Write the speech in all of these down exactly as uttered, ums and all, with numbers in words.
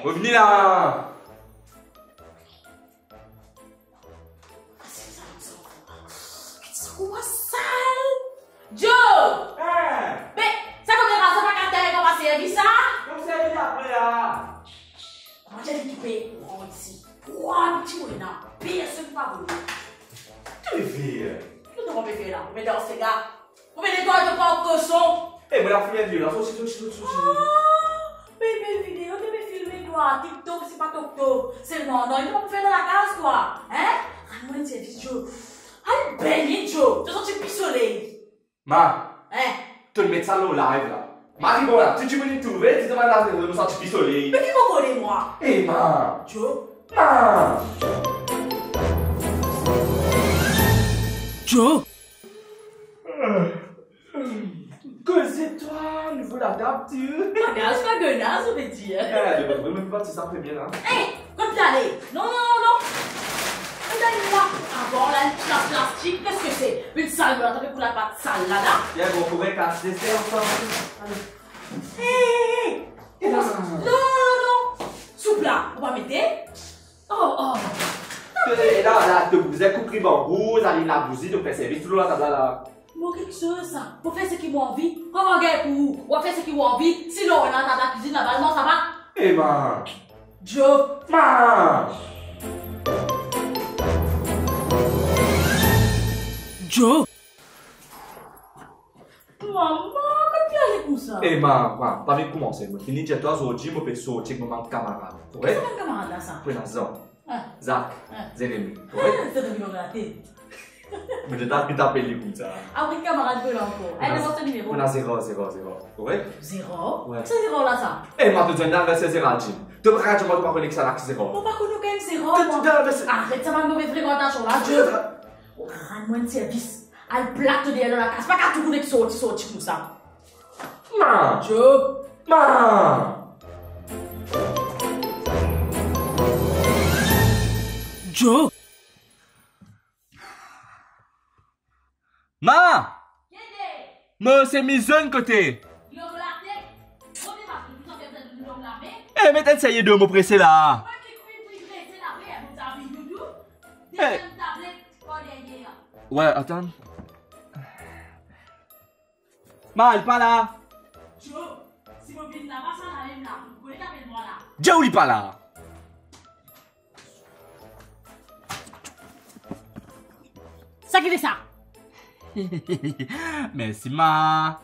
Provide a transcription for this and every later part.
Revini la. Sa koumans sal. Joe! Hein? Me sa komie razo pa kapav fer sa? Kouma servi apre la? Kouma dir li ki pe pran isi? Trwa piti mo ena, personn pa vole. Ki to pe fer? Ki to pe fer la? Ou met dan sega? Ou met netway to par koson? Eh, mo la fini video la, sorti, sorti, sorti, sorti. Ah, be bel video, to pe filme twa, TikTok, se pa TokTok. Selman, non, to pa pou fer dan lakaz, twa. Hein? Rann mwa enn servis, Joe. Al bengne, Joe. To santi pi soley. Ma, hein? To met sa lor live la. Ma, ki bon la, tou dimoun inn trouve, ti demann la, nou santi pi soley. Me ki mo kone mwa? Eh, ma. Joe. Ma. Joe. Koze twa, nouvo latab, tou. Bagaz, pa gonaz, ou ve dir. Eh, de vremem, pa ti sa tre bien, la. Eh, kot ale? Non, non, non, non. Kot ale la? Avan, la, enn plas plastik, ki se sa? Enn sal, mo la, to pe pou lapat sal la, la. Bien, bon, kouver kas deser, ansanm. Ale. Eh, eh, eh. Non, non, non, non. Soup la, ou pa mete? Oh, oh. Eh, la, la, to pou bizin koup riban rouz, alim labouzi, to fer servis tou lor latab la, la. Mo kiksoz sa. Mo fer seki mo anvi. Kouma gagn pou ou? Ou fer seki ou anvi. Sinon, ena latab lakwizinn laba, non, sa va? Eh ben. Joe. Ma. Joe. Mama, kot to ale koumsa? Eh, ma, ma, pa vinn koumanse. Mo fini dir twa zordi, mo pe sorti ek mo bann kamarad. Korek? Ki sa bann kamarad la, sa? Pou ena Zan. Ah. Zak. Ah. Zeremi. Korek? Ah, Zeremi, mo rate. Mo ti ta, ki ta apel li koumsa. Ah wi, kamarad, pou la ankor. Pou ena, eh, donn mwa to nimero. Pou ena Zerar, Zerar, Zerar. Korek? Zerar? Wi. Ki sa Zerar la, sa? Eh, ma, to zwenn aniverser Zeraldine. To pa kapav dir mwa to pa kone ki sa la ki Zerar. Mo pa kone okenn Zerar, mwa. To, to, to, to, aret sa bann move frekantasion la, Joe. Rann mwa enn servis. Al plak to deryer dan lakaz, pa kapav tourn ek sorti, sorti koumsa. Ma! Joe! Ma! Joe! Ma! Mo semiz zonn kote? Eh, met enn serye do, mo prese la. Eh. Wi, atann. Ma, li pa la. Joe, si mo vinn laba, sa lamem la, ou kone ki apel mwa la. Joe, li pa la. Sa ki fer sa? Mersi, ma.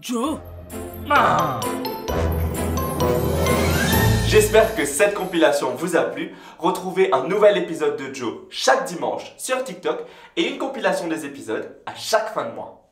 Joe. Ma. J'espère que cette compilation vous a plu. Retrouvez un nouvel épisode de Joe chaque dimanche sur TikTok et une compilation des épisodes à chaque fin de mois.